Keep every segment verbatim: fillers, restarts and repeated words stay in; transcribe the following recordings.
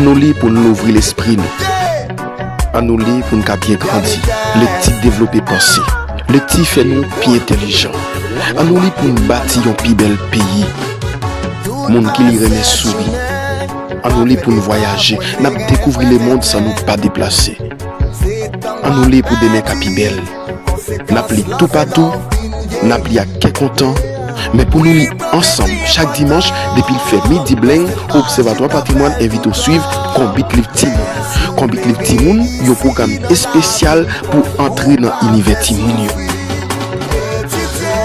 Ann nou li pou n louvri lespri nou. Ann nou li pou n ka byen grandi. Lekti devlope panse. Lekti fè nou pi entèlijan. Ann nou li pou n bati yon pi bèl peyi. Moun ki li renmen souri. Ann nou li pou n vwayaje. N ap dekouvri lemonn san nou pa deplase. Ann nou li pou demen ka pi bèl. N ap li toupatou, n ap li ak kè kontan, men pou nou li ansanm chak dimanch depi l fè midi blenng, Obsèvatwa Patrimwàn envite w swiv Konbit Liv Timoun. Konbit Liv Timoun, yon pwogram espesyal pou antre nan inivè timoun yo. Etidye,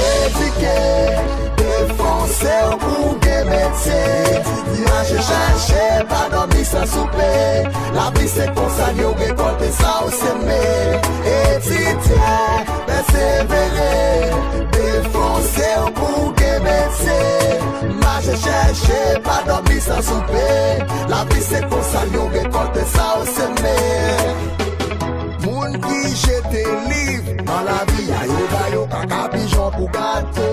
edike, defanse w pou w gen metye. Mache chèche, pa dòmi san soupe. Lavi se konsa l ye, w rekòlte sa w seme. Etidye, pèsevere, defanse w pou w gen metye. Mache chèche, pa dòmi san soupe. Lavi se konsa l ye, w rekòlte sa w seme. Moun ki jete liv nan lavi a, yo ba yo kaka pijon pou gato.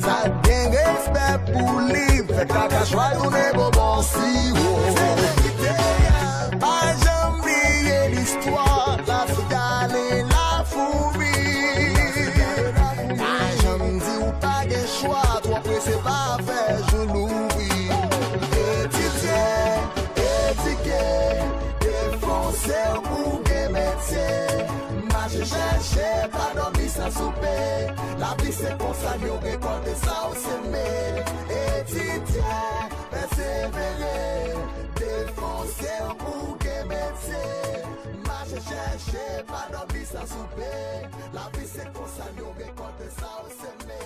Sa k gen respè pou liv, fè kaka chwa tounen bonbon siwo. Se verite a. Pa janm bliye listwa, lasigalen, lafoumi. Pa janm di w pa gen chwa, twò prese pa fè jou louvri. Etidye, edike, defanse w pou w gen metye. Mache chèche, pa dòmi san soupe. Lavi se konsa l ye, w rekòlte sa w seme. Etidye, pèsevere, defanse w pou w gen metye. Mache chèche, pa dòmi san soupe. Lavi se konsa l ye, w rekòlte sa w seme.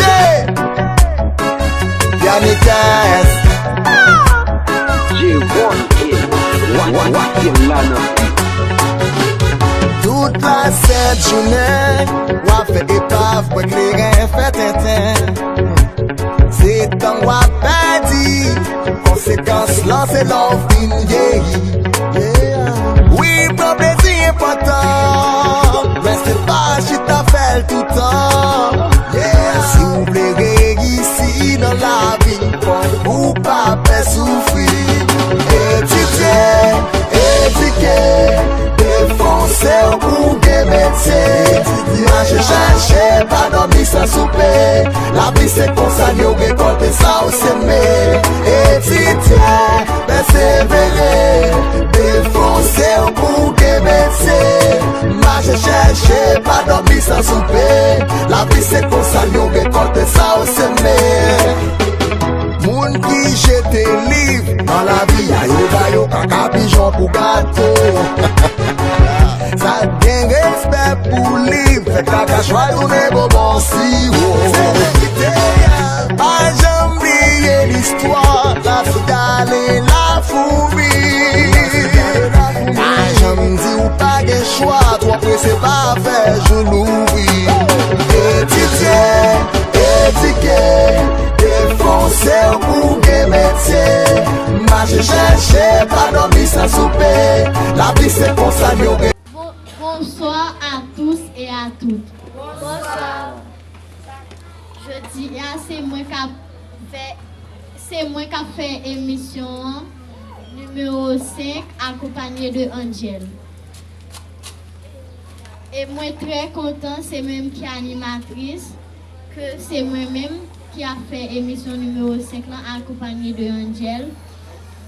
Yeah! Yannick S. J-One Kid. Wa, wa, wa, se la nan. Tout la sent jounen, w ap fè epav, bwè kleren, fè tenten. Se tan w ap pèdi, konsekans lan se lè w fin vyeyi. Yeah. Wi, pran plezi enpòtan, men se pa chita fè l toutan. Yeah. Si w vle reyisi nan lavi, fòk ou pa pè soufri. Etidye, edike, defanse w pou w gen metye. Mache chèche, pa dòmi san soupe. Lavi se konsa l ye, w rekòlte sa w seme. Etidye, pèsevere, defanse w pou w gen metye. Mache chèche, pa dòmi san soupe. Lavi se konsa l ye, w rekòlte sa w seme. Moun ki jete liv nan lavi a, yo ba yo kaka pijon pou gato. Sa k gen respè pou liv, fè kaka chwa tounen bonbon siwo. Se verite a. Pa janm bliye listwa, lasigalen, lafoumi. Pa janm di w pa gen chwa, twò prese pa fè jou louvri. Etidye, edike, defanse w pou w gen metye. Mache chèche, pa dòmi san soupe. Lavi se konsa l ye. Bon, bonsoir à tous et à toutes. Bonsoir. Jodi a, se mwen k ap fè, se mwen k ap fè emisyon an, nimewo senk, akonpanye de Angel. E mwen trè kontan, se mwen menm ki animatris, ke se mwen menm ki ap fè emisyon nimewo senk lan, akonpanye de Angel.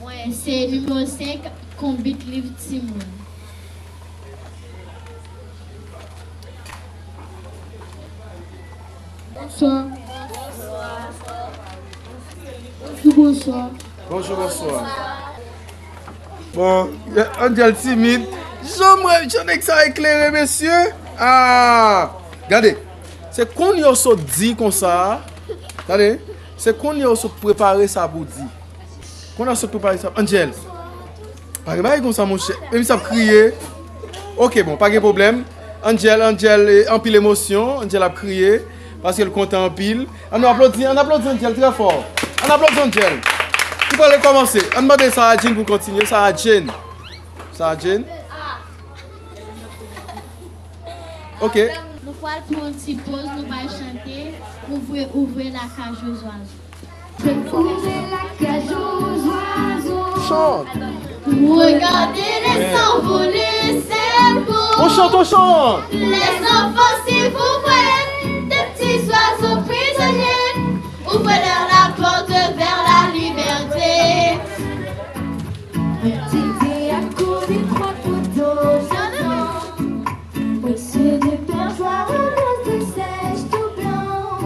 Mwen, se nimewo senk, Konbit Liv Timoun. Bonswa. Bonjou, bonswa. Bonjou, bonswa. Bon, Angel timid. Jan mwen, jan nèg sa eklere, mesye. Ah, gade. Se kounye a w sot di konsa. Gade. Se kounye a w sot prepare sa pou di. Kounye a w sot prepare sa. Angel. Pa gen bagay konsa, monchè. Menm si ap kriye. Ok, bon, pa gen pwoblèm. Angel, Angel, eh, anpil emosyon. Angel ap kriye. Paske l kontan anpil. Ann nou aplodi, ann aplodi Angel trè fò. Ann aplodi Angel. Ki pral rekòmanse. Ann mande Sarah Jane pou kontinye. Sarah Jane. Sarah Jane. Ok. Nou pral pran yon ti poz, nou pral chante Ouvre, ouvre la cage aux oiseaux. Ouvre la cage aux oiseaux. Chante. Regardez les s'envoler, c'est beau. On chante, on chante. Les enfants, s'il vous plaît, de petits oiseaux prisonniers, ouvrez-leur la porte vers la liberté. Un petit dé à coups et trois poteaux, j'entends. Au-dessus du perchoir, on rose sèche tout blanc.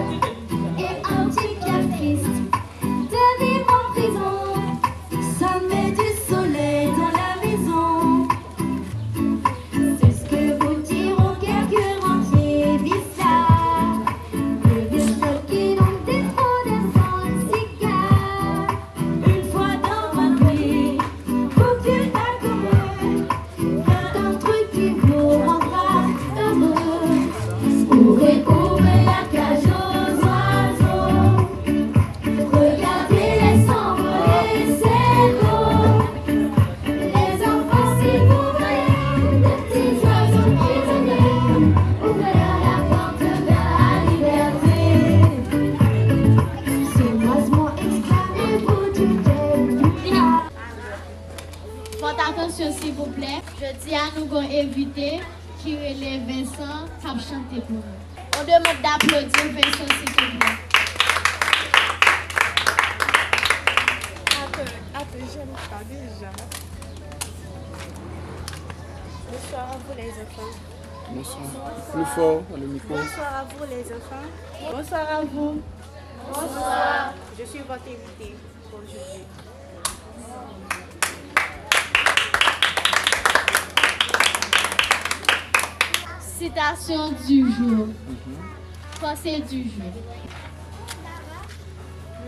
Et un petit cœur triste de vivre en prison. Ça met du soleil dans la maison. C'est ce que vous diront quelques rentiers bizarres. Des bestioles qui n'ont des trous de cent cigares. Une fois dans ma vie, pour que la commune, un truc qui vous rendra heureux. Ouvrez, ouvrez la cage aux oiseaux. Regardez les s'envoler, c'est beau. Les enfants, s'ils vous plaît, de petits oiseaux prisonniers, ouvrez-leur la porte vers la liberté. Soulagement exclamé pour du bien. Fòt atansyon, silvouplè. Jodi a, nou gon envite ki rele Vincent, k ap chante pou nou. On demande d'applaudir Vincent, s'il te plaît. Atann, atann, jan pa deja. Bonsoir à vous, les enfants. Bonsoir. Plus fort dans le micro. Bonsoir à vous, les enfants. Bonsoir à vous. Bonsoir. Je suis votre invité aujourd'hui. Citation du jour. Pensée du jour.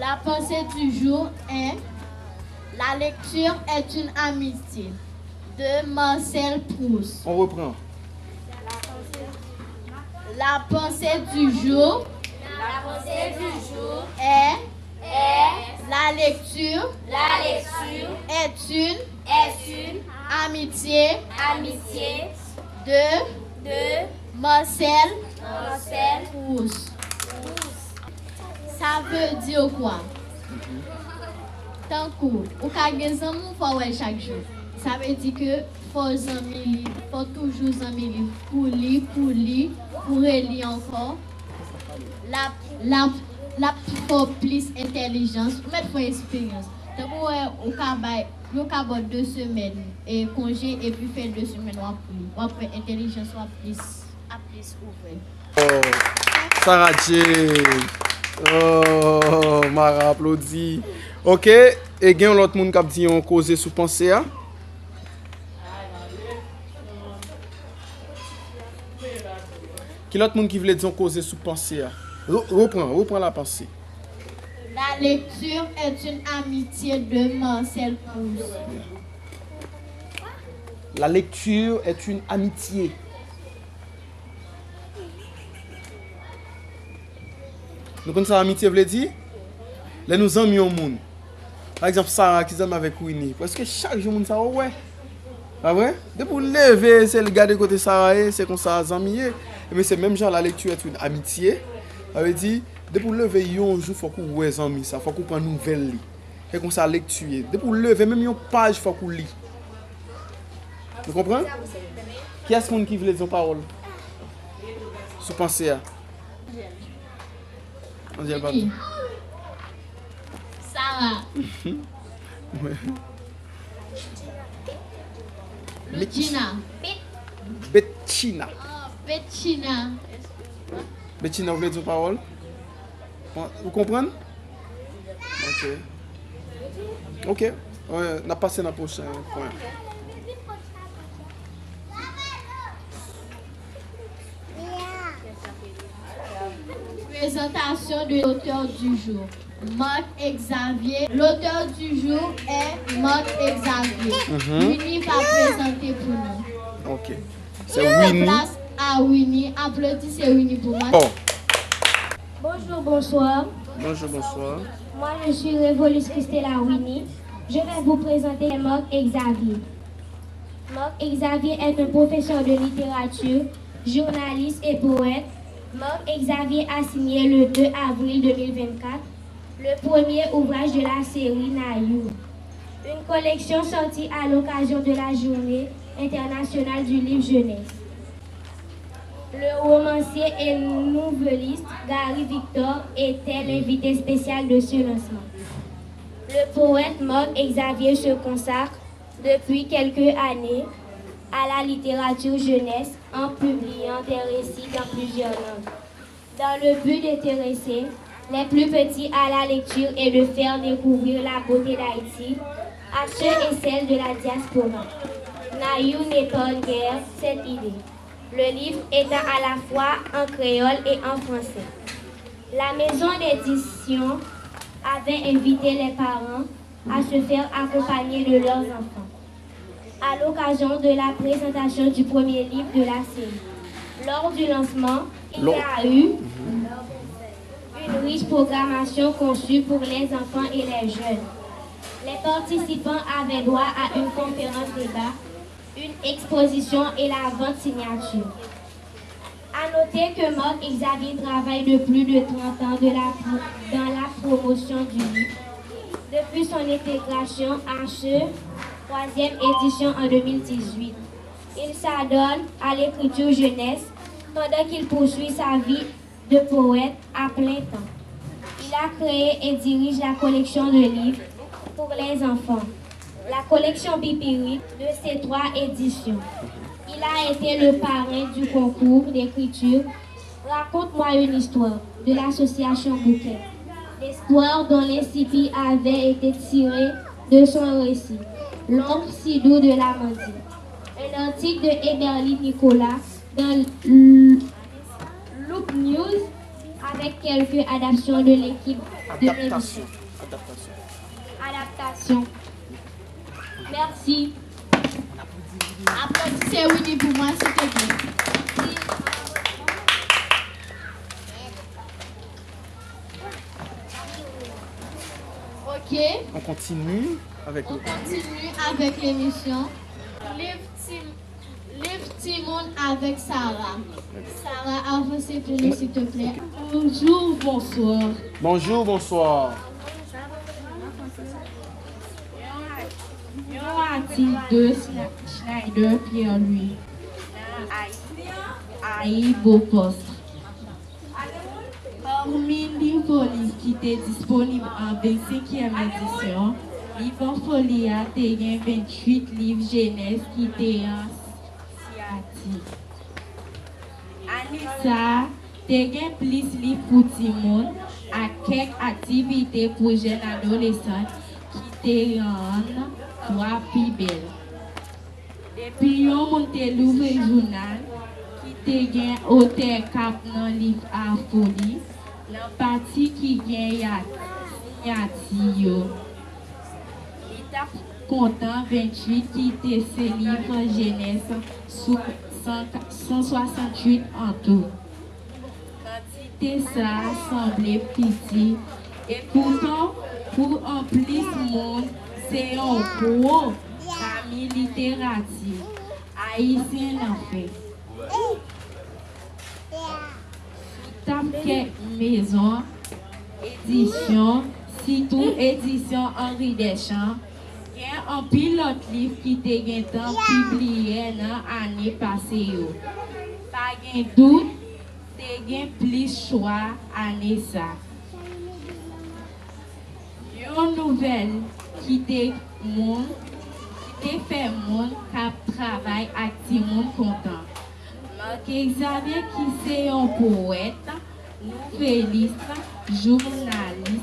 La pensée du jour est: la lecture est une amitié, de Marcel Proust. On reprend. La pensée du jour. La pensée du jour. Est. Est. La lecture. La lecture. Est une. Est une. Amitié. Amitié. De. De. Marcel. Marcel. Proust. Proust. Ça veut dire quoi? Tankou, ou ka gen zanmi w, fò w wè l chak jou. Sa vle di ke fò zanmi li, fò toujou zanmi li pou li, pou li, pou reli ankò. L ap, l ap, l ap fè w plis entèlijans, ou mèt fè eksperyans. Tankou wè, ou ka bay, yo ka ba w de semèn e konje, epi fè de semèn w ap li. W ap wè entèlijans w ap plis, ap plis ouvè. Oh, Sarah Jane. Oh, Mara aplodi. Ok, e gen yon lòt moun k ap di yon koze sou panse a? Ki lòt moun ki vle di yon koze sou panse a? Re-, repran, repran la panse. La lecture est une amitié, de Marcel Proust. La lecture est une amitié. Nou konn sa amitye vle di? Lè nou zanmi yon moun. Pa egzanp, Sara ki zanmi avèk Winnie. Prèske chak jou moun sa yo wè. Pa vre? Depi w leve, se l gade kote Sara ye, se konsa zanmi ye. Ebyen, se menm jan la lecture est une amitié. Sa vle di, depi w leve yon jou, fòk ou wè zanmi sa, fòk ou pran nouvèl li. Se konsa lekti ye. Depi w leve, menm yon paj, fòk ou li. Nou konprann? Kiyès moun ki vle di yon pawòl sou panse a? Angel pa. Sara. Lujina. Betchina. Ah, Betchina. Betchina, ou vle di yon pawòl? Ou konprann? Ok. Ok. Euh, n ap pase nan pwochen pwen. Présentation de l'auteur du jour, Marc Xavier. L'auteur du jour est Marc Xavier. Mhm. Winnie va présenter pour nous. Ok. C'est Winnie. Place à Winnie. Applaudissez Winnie pour moi. Oh. Bonjour, bonsoir. Bonjour, bonsoir. Moi, je suis Révolus Christella Winnie. Je vais vous présenter Marc Xavier. Marc Xavier est un professeur de littérature, Journaliste et poète, Marc Exavier a signé le deux avril deux mille vingt-quatre le premier ouvrage de la série Nayou, une collection sortie à l'occasion de la Journée internationale du livre jeunesse. Le romancier et nouvelliste Gary Victor était l'invité spécial de ce lancement. Le poète Marc Exavier se consacre depuis quelques années à la littérature jeunesse en publiant des récits dans plusieurs langues, dans le but d'intéresser les plus petits à la lecture et de faire découvrir la beauté d'Haïti à ceux et celles de la diaspora. Nayou n'épargne guère cette idée, le livre étant à la fois en créole et en français. La maison d'édition avait invité les parents à se faire accompagner de leurs enfants à l'occasion de la présentation du premier livre de la série. Lors du lancement, il y a eu une riche programmation conçue pour les enfants et les jeunes. Les participants avaient droit à une conférence débat, une exposition et la vente signature. À noter que Marc Exavier travaille de plus de trente ans de la pro- dans la promotion du livre, depuis son intégration à ce troisième édition en deux mille dix-huit. Il s'adonne à l'écriture jeunesse pendant qu'il poursuit sa vie de poète à plein temps. Il a créé et dirige la collection de livres pour les enfants, la collection Pipirit de ces trois éditions. Il a été le parrain du concours d'écriture Raconte-moi une histoire de l'association Bouquet, l'histoire dont l'incipit avait été tiré de son récit, L'ombre si doux de l'Amandi, un article de Eberly Nicolas dans l- Loop News avec quelques adaptations de l'équipe de l'émission. Adaptasyon. Adaptasyon. Adaptasyon. Mèsi. Aplodisez Winnie pour moi, s'il te plaît. Ok. On continue avec On continue avec l'émission. Liv Ti, Liv Timoun avec Sarah. Sarah, avancez pour nous, s'il te plaît. Bonjour, bonsoir. Bonjour, bonsoir. Yon atik de Schna- Schneider Pierre-Louis. Ayibopost. Pami liv Olive ki te disponib an vennsenkyèm edisyon, liv An Foli a te gen venntuit liv jenès ki te an siyati. Ane sa a, te gen plis liv pou timoun ak kèk aktivite pou jèn adolesan ki te rann twa pi bèl. Depi yon moun te louvri jounal ki te gen otè k ap nan liv An Foli, nan pati ki gen siyati yo, li t ap kontan venntuit ki te se liv jenès sou san, san swasanntuit an tou. Kantite sa a sanble piti, epoutan, pou anplis moun, se yon gwo pami literati ayisyen nan fè. Sou tab kèk mezon edisyon, sitou edisyon Henri Deschamps, gen anpil lòt liv ki te gentan pibliye nan ane pase yo. Pa gen dout, te gen plis chwa ane sa. Yon nouvèl ki te moun, ki te fè moun k ap travay ak timoun kontan. Marc Exavier, ki se yon powèt, nouvelis, jounalis,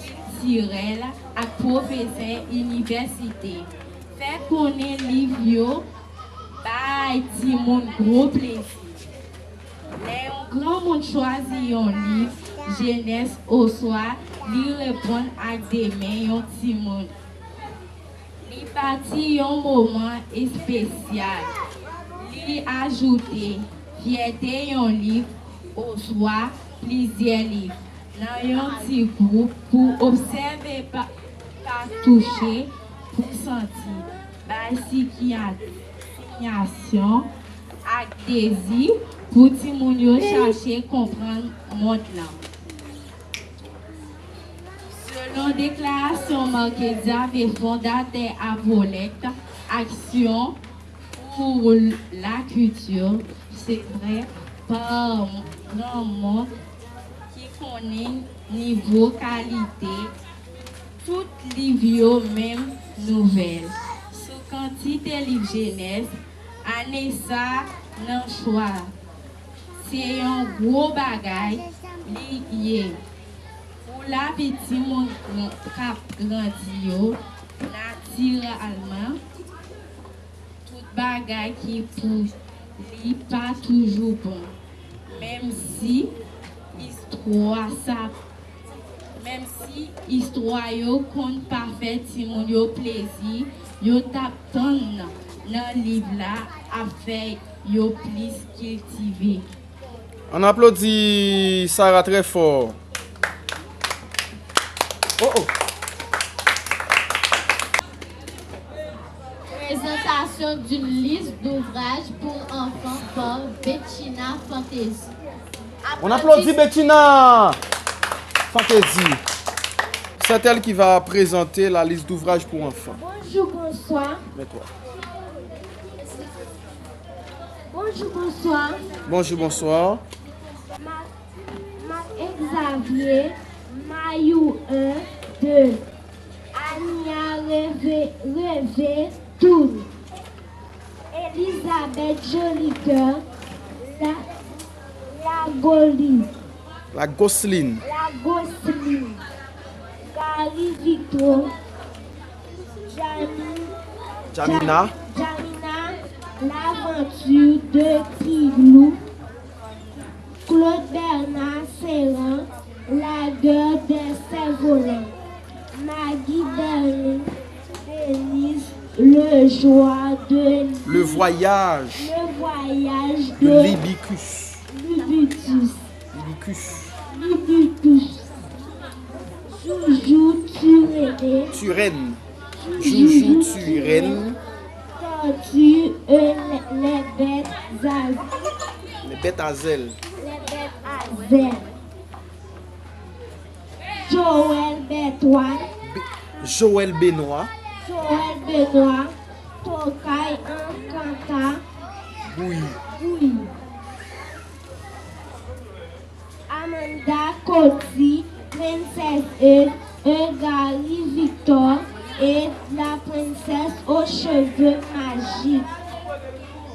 kiltirèl ak pwofesè inivèsite, fè konnen liv yo bay timoun gwo plezi. Lè yon granmoun chwazi yon liv jenès oswa li reponn ak demen yon timoun, li bati yon moman espesyal. Li ajoute fyète yon liv oswa plizyè liv nan yon ti gwoup pou obsève, pa, pa touche, pou santi, bay siyati, siyasyon, ak dezi pou timoun yo chache konprann mond lan. Selon deklarasyon Marc Xavier, fondatè Abolèt, Aksyon pou Lakilti, se vrè pa granmoun ki konnen nivo kalite tout liv yo, menm nouvèl. Sou kantite liv jenès, ane sa nan chwa, se yon gwo bagay li ye pou lavi timoun gran- k ap grandi yo. Natiralman, tout bagay ki pou li pa toujou bon, menm si istwa sa, menm si istwa yo konn pa fè timoun yo plezi, yo t ap tann nan liv la ap fè yo plis kiltive. Ann aplodi Sarah trè fò. Oh, oh. Présentation d'une liste d'ouvrages pour enfants par Betchina Fantasy. On applaudit Betchina Fantasy. C'est elle qui va présenter la liste d'ouvrages pour enfants. Bonjour, bonsoir. Mets-toi. Bonjour, bonsoir. Bonjour, bonsoir. Marc, Marc Xavier, Mayou un, deux. Ania Rêve, Rêve, Toon. Elisabeth Jolicoeur, La, Lagoli. La Gosseline. La Gosseline. Gary Victor, Jami-, Jamina. Jam-, Jamina, L'aventure de Pilou, Claude Bernard Serrant, La guerre des cerfs-volants, Maggie Bernier, Denise, Le joie de Le voyage. Le voyage de Libicus. Libicus. Libicus. Libicus. Joujou Turenne. Turenne. Joujou Turenne. Tortue et les, les bêtes à, les bêtes à ailes. Les bêtes à ailes. Joël Bertoine. Be-, Joël Benoît. Joël Benoît. Tokay Ankanta. Bouyi. Bouyi. Amanda Coty, Princesse Eudes, Gary Victor et la princesse aux cheveux magiques.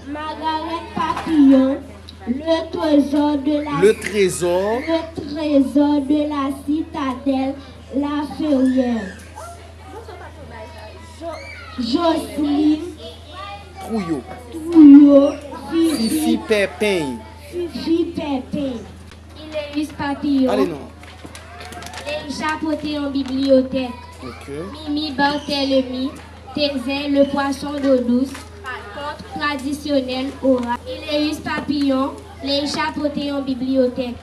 Margaret Papillon, le trésor de la, Le trésor. Le trésor de la citadelle, La Ferrière. Jo-, Jocelyne Trouillot. Trouillot, Fifi, Fifi Pèpeny. Fifi Pèpeny. Iléus Papillon. Ale non. Leisha pote yon bibliyotèk. Ok. Mimi Barthélemy, Thézin le poisson d'eau douce, kont tradisyonèl oral. Iléus Papillon, Leisha pote yon bibliyotèk.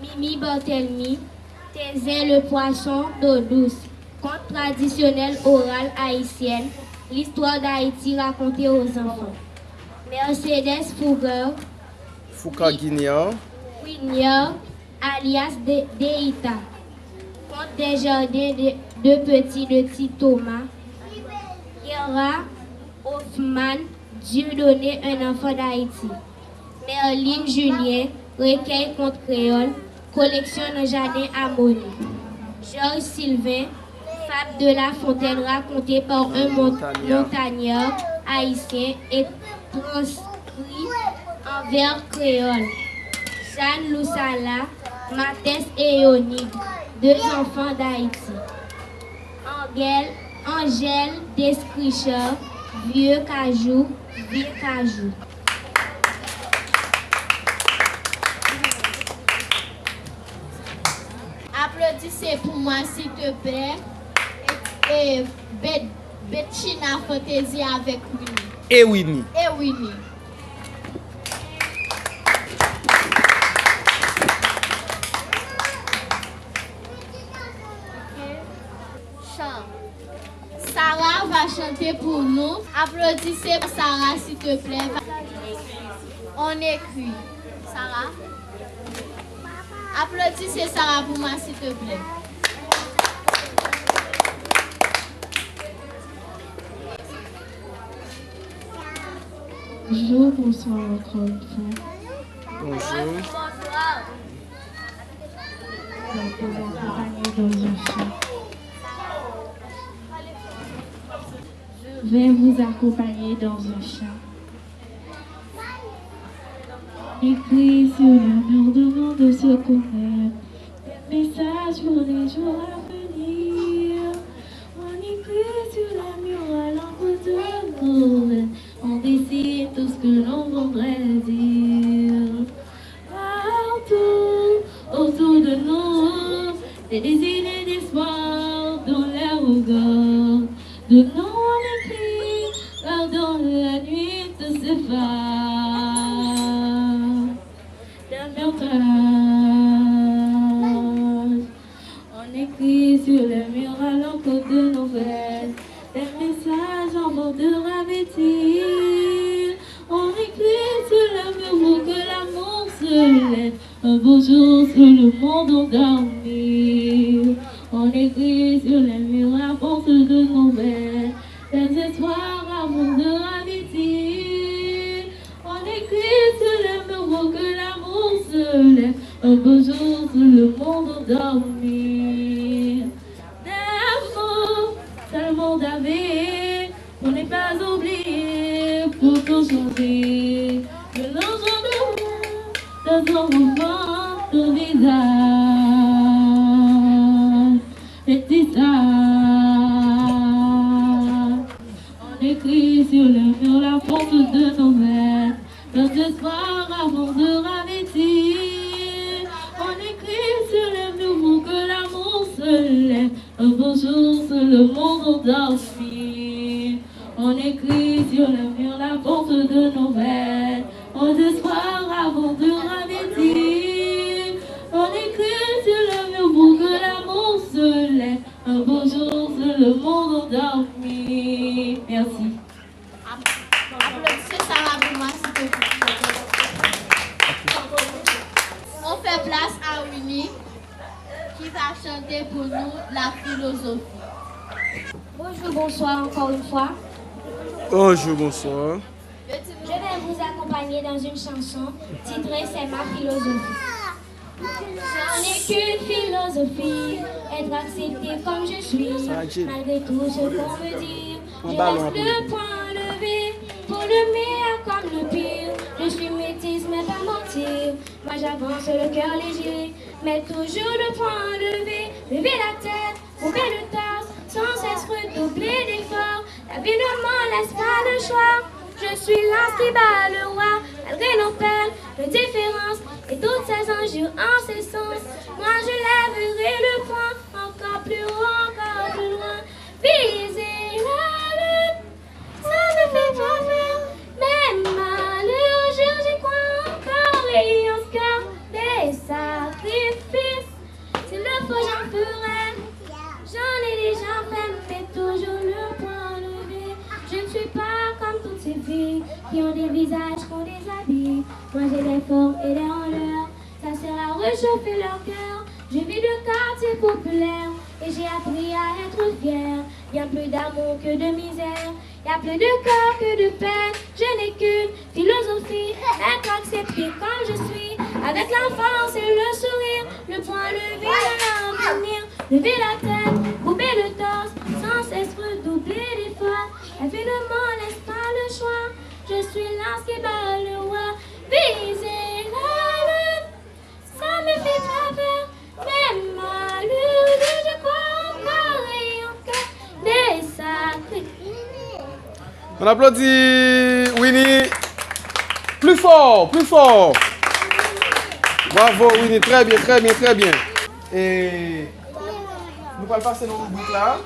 Mimi Barthélemy, Thézin le poisson d'eau douce, kont tradisyonèl oral ayisyèn, L'histoire d'Haïti racontée aux enfants. Mercedes Fouger, Foucaguinier. Guinier, alias De-, Deïta. Conte des jardins de, de petits de Ti Thomas. Guerra Hoffman, Dieudonné, un enfant d'Haïti. Merline Julien, Rekèy kont kreyòl, koleksyon nan jaden amoni. Georges Sylvain, Fable de La Fontaine racontée par un mon-, montagnard haïtien et transcrit en vers créole. Jeanne Lousala, Mathès et Yonide, deux enfants d'Haïti. Angèle, Angèle Descrichard, Vieux Cajou, Vieux Cajou. Aplodise pou mwen, silteplè. E, e, Bet-, Betchina Fantasy avèk Winnie. E Winnie. E Winnie. Chan. Sarah va chanter pour nous. Aplodise Sarah, silteplè. On écrit. Sarah. Applaudissez Sarah pour moi, s'il te plaît. Bonjour, bonsoir encore une fois. Bonjour. Je vais vous accompagner dans un chant. Je vais vous accompagner dans un chant. Écrit sur le mur de nom de ce qu'on aime, des messages pour les jours à venir. On écrit sur le mur à l'encre de nos veines, on dessine tout ce que l'on voudrait dire. Partout autour de nous, des désignés d'espoir dans les regards. De nos on écrit, car dans la nuit tout s'efface. Davantage. On écrit sur les murs à l'encre de nos veines des messages avant de ravertir. On écrit sur les murs pour que l'amour se lève un beau jour sur le monde endormi. On écrit sur les murs à force de nos veines des espoirs avant de ravertir. On écrit sur les murs pour que l'amour se lève un beau jour sur le monde endormi. Des mots tellement gravés pour ne pas oublier, pour tout changer. De nos jours de dans un mouvement de visage. Et c'est ça. On écrit sur le mur la force de nos maîtres, nos espoirs avant de ravertir. On écrit sur le mur pour que l'amour se lève un beau jour sur le monde endormi. On écrit sur le mur la force de nos veines, nos espoirs avant de ravertir. On écrit sur le mur pour que l'amour se lève un beau jour sur le monde endormi. Merci. Applaudissez Sarah pour moi, s'il te plaît. On fait place à Winnie, qui va chanter pour nous la philosophie. Bonjour, bonsoir encore une fois. Bonjour, bonsoir. Je vais vous accompagner dans une chanson titrée C'est ma philosophie. Je n'ai qu'une philosophie, être accepté comme je suis, malgré tout ce qu'on me dit. Je laisse le poing levé pour le meilleur comme le pire. Je suis métisse, mais pas mentir. Moi j'avance le cœur léger, mais toujours le poing levé. Lever la tête, couper le torse, sans cesse redoubler d'efforts. La vie ne m'en laisse pas le choix. Je suis l'ange qui bat le roi, malgré nos peines, nos différences et toutes ces injures incessantes. Moi je lèverai le poing encore plus haut, encore plus loin. Viser la lune, ça me fait pas peur. Même à l'heure, je, j'y crois encore et encore des sacrifices. S'il le faut, j'en ferai. J'en ai déjà fait, mais toujours le poing levé. Je ne suis pas comme toutes ces filles qui ont des visages, qui ont des habits. Moi j'ai des formes et des honneurs. Ça sert à réchauffer leur cœur. Je vis de quartier populaire et j'ai appris à être fier. Y a plus d'amour que de misère. Y a plus de cœur que de peine. Je n'ai qu'une philosophie, être accepté comme je suis. Avec la force et le sourire, le poing levé à l'avenir. Lever la tête, couper le torse, sans cesse redoubler d'efforts. La vie ne m'en laisse pas le choix. Je suis l'ange qui bat le roi. Viser la lune, ça me fait pas peur. Même à l'heure, je crois encore et encore des sacrifices. On applaudit Winnie. Plus fort, plus fort. Bravo Winnie, très bien, très bien, très bien. E nou pral pase nan ribrik la.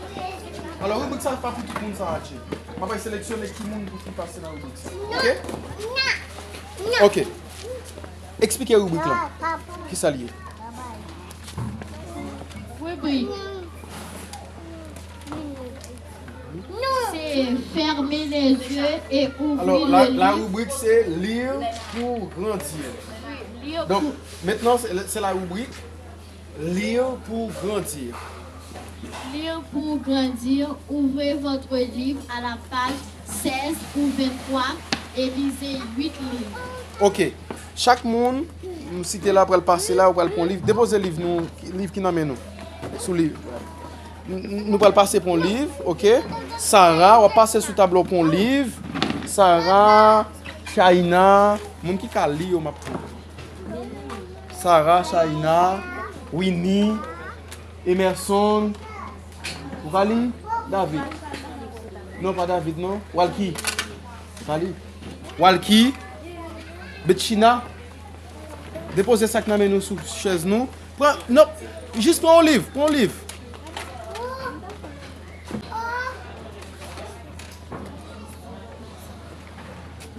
Alò ribrik sa pa pou tout moun sa atche. M ap seleksyone ki moun pou ki pase nan ribrik sa. Oke? Oke. Eksplike ribrik lan. Kisa l ye? Ribrik. Se Fermez les yeux et ouvrez le livre. Alors, la, la rubrique, c'est lire pour grandir. Lire pour... Donc, maintenant, c'est, c'est la rubrique Lire pour grandir. Lire pour grandir, ouvrez votre livre à la page seize ou vingt-trois et lisez huit lignes. Ok. Chak moun, m site la, pral pase la, ou pral pran liv. Depoze liv nou, liv ki nan men nou. Sou liv. N-, n-, nou pral pase pran liv, ok? Sarah, w ap pase sou tablo pran liv. Sarah, Shaina, moun ki ka li yo, m ap pran. Sarah, Shaina, Winnie, Emerson. Ou ka li? David. Non, pa David, non. Walky. Ou ka li? Walky. Betchina. Depoze sa k nan men nou sou chèz nou. Pran, non, jis pran yon liv, pran yon liv.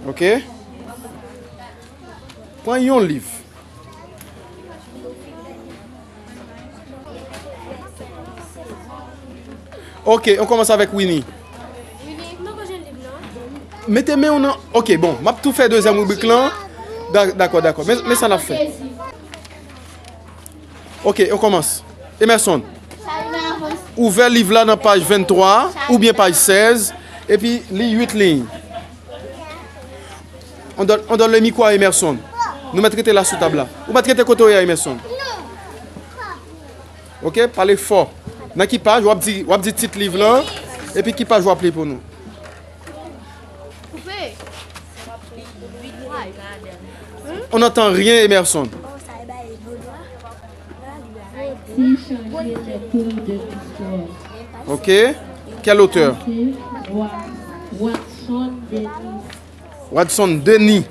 Ok? Pran yon liv. Ok, on kòmanse avèk Winnie. Mete men w nan, ok, bon, m ap tou fè dezyèm ribrik lan. Da-, dakò, dakò. Men, men sa n ap fè. Ok, on kòmanse. Emerson, ouvè liv la nan paj venntwa oubyen paj sèz, epi li uit liy. On donne, on donne le micro à Emerson. Nou mèt rete la sou tab la. Ou mèt rete kote w ye a, Emerson. Ok, pale fò. Nan ki paj w ap di, w ap di tit liv lan, epi ki paj w ap li pou nou. On n'entend rien, Emerson. Haïti changé le cours de l'histoire. Ok. Quel auteur? Wa-, Watson Denis. Watson Denis.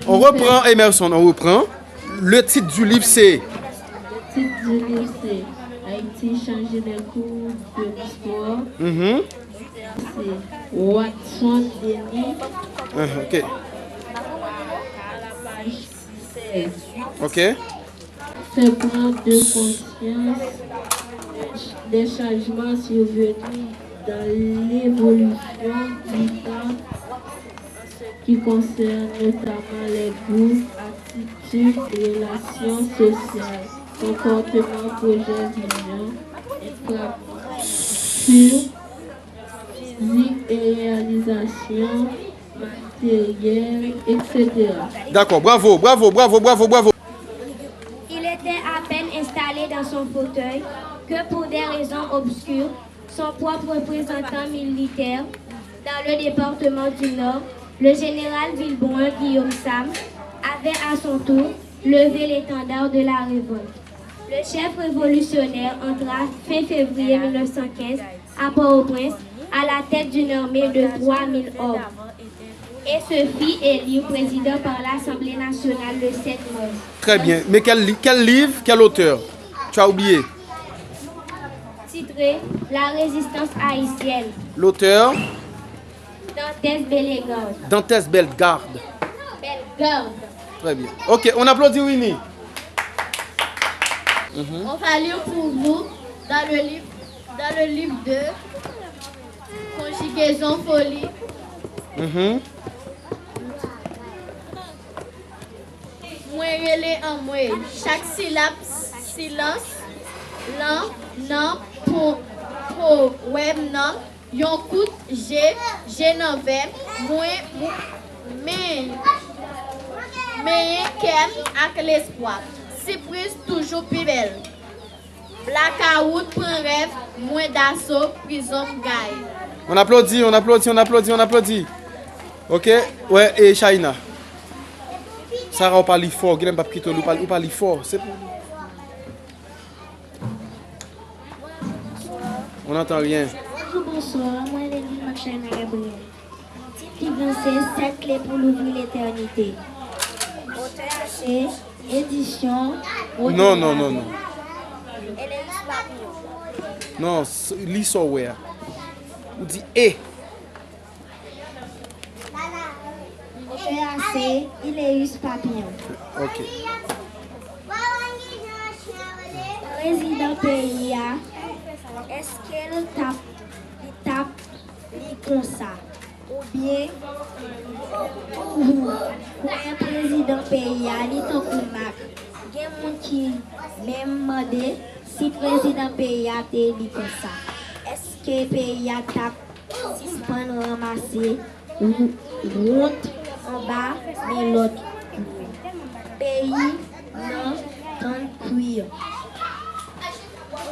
On reprend, Emerson, on reprend. Le titre du livre, c'est... Le titre du livre, c'est Haïti changé le cours de l'histoire. Mhm. C'est Watson Denis. Ah, ok. À la page seize. Ok. Fait prendre de conscience des changements survenus dans l'évolution du temps en ce qui concerne notamment les goûts, attitudes, relations sociales, comportements, projets, visions, infrastructures, physique et réalisations matérielles, et cetera. Dakò, bravo, bravo, bravo, bravo, bravo. Il était à peine installé dans son fauteuil que, pour des raisons obscures, son propre représentant militaire dans le département du Nord, le général Vilbrun Guillaume Sam, avait à son tour levé l'étendard de la révolte. Le chef révolutionnaire entra fin février mille neuf cent quinze à Port-au-Prince à la tête d'une armée de trois mille hommes et se fit élire président par l'Assemblée nationale le sept mars. Très bien. Mais quel, li- quel livre, quel auteur? Tu as oublié. Titré La résistance haïtienne. L'auteur? Dantès Bellegarde. Dantès Bellegarde. Bellegarde. Très bien. Ok, on applaudit Winnie. Mhm. On va lire pour vous dans le livre, dans le livre deux, Conjugaison folie. Mhm. Mwen rele anmwey. Chak silab, silans, lan, nan, po, powèm nan, yon kout je, je nan vè, mwen, mwen, men, menyen kè m ak lespwa. Sipriz toujou pi bèl. Blakawout pran rèv mwen daso, prizon m gaye. On applaudit, on applaudit, on applaudit, on applaudit. Ok, wè, e Shaina. Sarah, ou pa li fò, genlè m p ap kite w li, ou pa, ou pa li fò. Se pou... On n'entend rien. Bonjou, bonswa, mwen rele Lil Mak Shaina Gabriel. Tit liv lan se Sèt kle pou louvri letènite. Otè a se Edisyon... Non, non, non, non. Eléus Papillon. Non, s- li sa w wè a. Ou di e. Otè a se Iléus Papillon. Ok. Prezidan peyi a, Èske l t ap, li t ap li konsa? Oubyen, ou kwè prezidan peyi a li tankou Mak? Gen moun ki menm mande si prezidan peyi a te li konsa, èske peyi a t ap sispann ranmase wont anba men lòt moun? Peyi nan tann kwi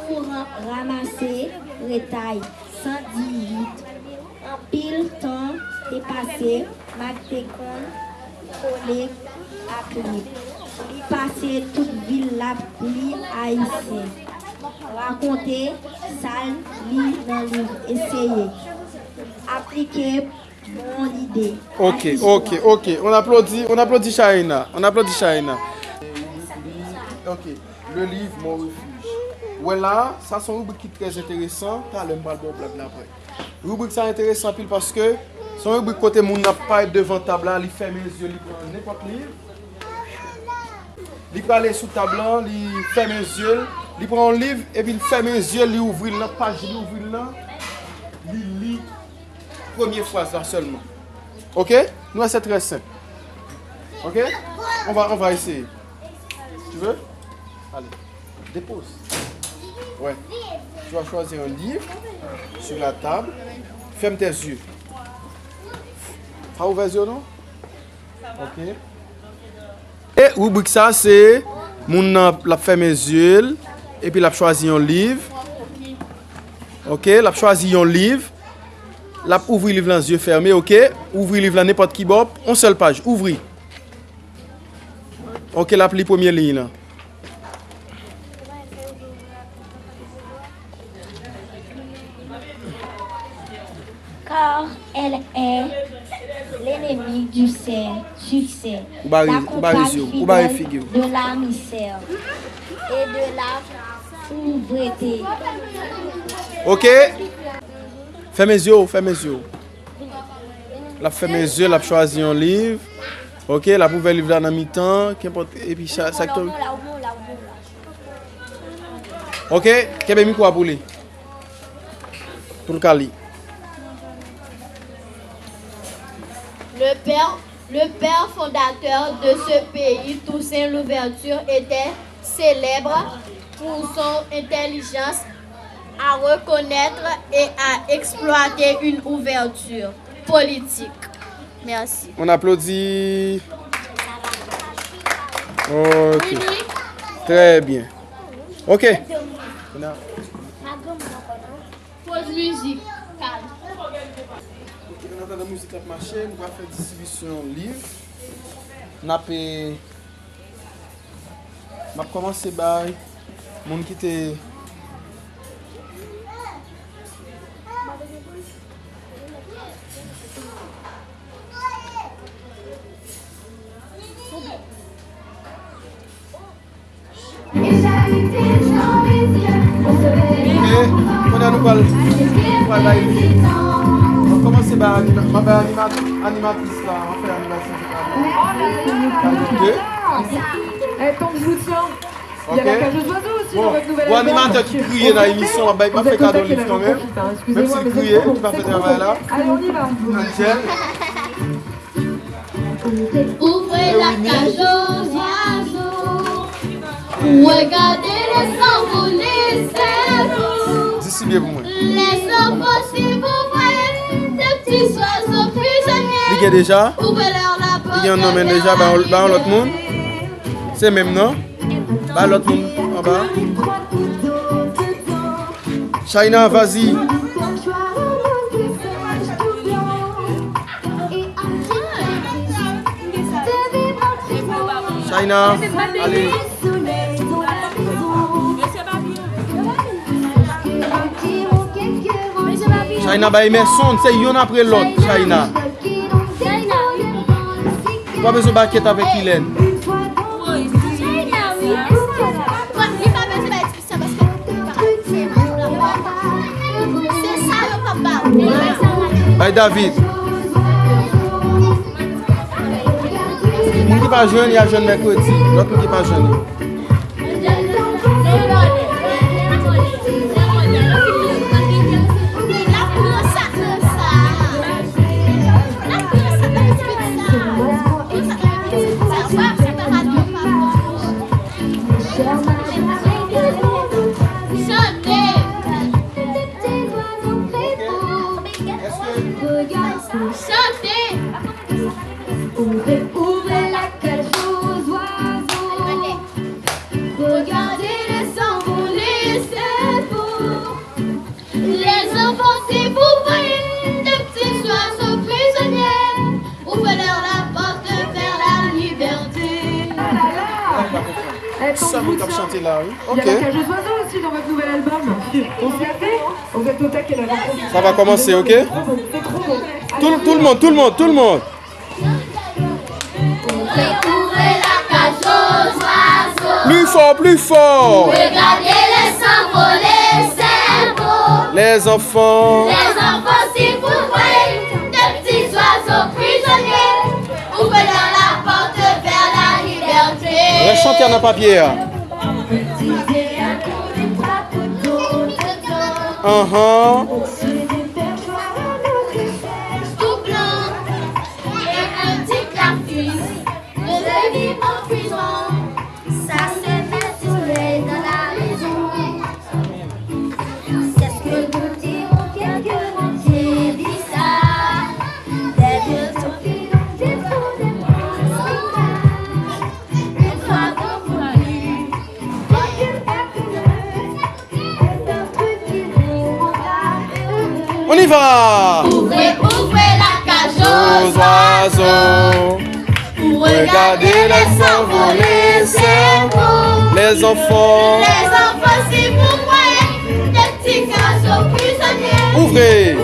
pou ran- ranmase retay san dizuit. Anpil tan te pase, Mak te konn kole ak li. Li pase tout vi l ap li Ayisyen. Rakonte sa l li nan liv. Eseye aplike bon lide. Ok, ok, ok. On applaudit, on applaudit Shaina. On applaudit Shaina. Ok. Le livre Mon refuge. Wè la, sa se yon ribrik ki trè enteresan. Talè m pral ba w blag la apre. Ribrik sa enteresan anpil paske se yon ribrik kote moun nan ap parèt devan tab la, li fèmen zye, li pran nenpòt liv. Li prale sou tab la, li fèmen zye l, li pran yon liv, epi li fèmen zye l, li ouvri l nan paj li ouvri l nan, li li premye fraz la sèlman. Ok? Nou wè se trè senp. Ok? On va, on va essayer. Tu veux? Allez. Dépose. Ouais. Tu vas choisir un livre sur la table. Ferme tes yeux. Pa ouvè zye w non? Ok. E ribrik sa se moun nan l ap fèmen zye l epi l ap chwazi yon liv. Ok, l ap chwazi yon liv. L ap ouvri liv lan zye fèmen, ok? Ouvri liv lan nenpòt ki bò, yon sèl paj, ouvri. Ok, l ap li premye liy lan. Car elle est l'ennemi du succès, ou bare, ou bare zye w, ou bare figi w. De la misère et de la pauvreté. Ok? Fèmen zye w, fèmen zye w. L ap fèmen zye l, l ap chwazi yon liv. Ok, l ap ouvè liv la nan mitan, kenpòt, epi sa, sa k tonbe. Ok, kenbe mikwo a pou li. Pou l ka li. Le père, le père fondateur de ce pays, Toussaint Louverture, était célèbre pour son intelligence à reconnaître et à exploiter une ouverture politique. Merci. On applaudit. Ok. Très bien. Ok. Poz mizik, kalm. Ok, an atandan mizik la ap mache, nou pral fè distribisyon liv. N ap, eh, m ap kòmanse bay moun ki te Ok, kounye a nou pral, nou pral bay li. Mwen kòmanse bay anima-, mwen bay anima-, animatris la, mwen fè animatris la. Ok. Elle tombe, je vous tiens. Il y a la cage aux oiseaux aussi dans votre nouvelle album. Bon, animatè ki kriye nan emisyon, mwen bay, mwen fè kado liv kanmenm. Menm si l kriye, li pa fè travay la. Allez, on y va. Angel. Ouvrez la cage aux oiseaux. Regardez les envolées, c'est vous. Di si byen pou mwen. Les enfants, si vous voyez des petits oiseaux prisonniers, ouvrez-leur la porte. Li gen deja? Li gen yon non men deja, ba yon, ba yon lòt moun. Se menm non. Ba lòt moun anba. Shaina, vas-y. Shaina, ale. Shaina, ba Emerson, se youn apre lòt, Shaina. Ou pa bezwen ba kèt avèk Ilèn. Bay David. Moun ki pa jwenn, y a jwenn mèkredi. Lòt moun ki pa jwenn yo. Chante. Chante. Ouvrez, ouvrez la cage aux oiseaux. Regardez les envolées, c'est beau. Les enfants, si vous voyez de petits oiseaux prisonniers, ouvrez-leur la porte vers la liberté. Sa moun k ap chante la, wi. Il y a la cage aux oiseaux aussi dans votre nouvel album. On s'y a fait. Vous êtes au taquet là, j'entends. Ça va commencer, ok? C'est trop beau. Tout, tout le monde, tout le monde, tout le monde. Ouvrez, ouvrez la cage aux oiseaux. Plus fort, plus fort. Regardez les envolées, c'est beau. Les enfants. Les enfants, si vous voyez de petits oiseaux prisonniers, ouvrez-leur la porte vers la liberté. Rechante nan papye a. Anhan. Tout blanc et un petit cactus de vivre en prison. Ça se met soleil dans la maison. Qu'est-ce que nous dirons quelques mots qui vit ça? Des vieux sont filons, des fous, des fous, des fous. Une fois dans mon lit, On y va. Ouvrez, ouvrez la cage aux oiseaux. Regardez les envolées, c'est beau. Les enfants. Les enfants, si vous voyez des petits oiseaux prisonniers, Ouvrez.